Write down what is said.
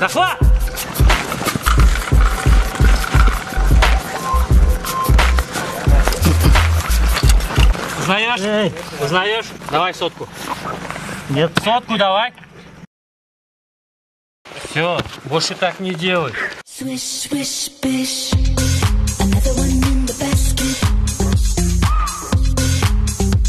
Дошла! Узнаешь? Эй. Узнаешь? Давай сотку. Нет. Сотку давай. Все, больше так не делай. Swish, swish, bish. Another one.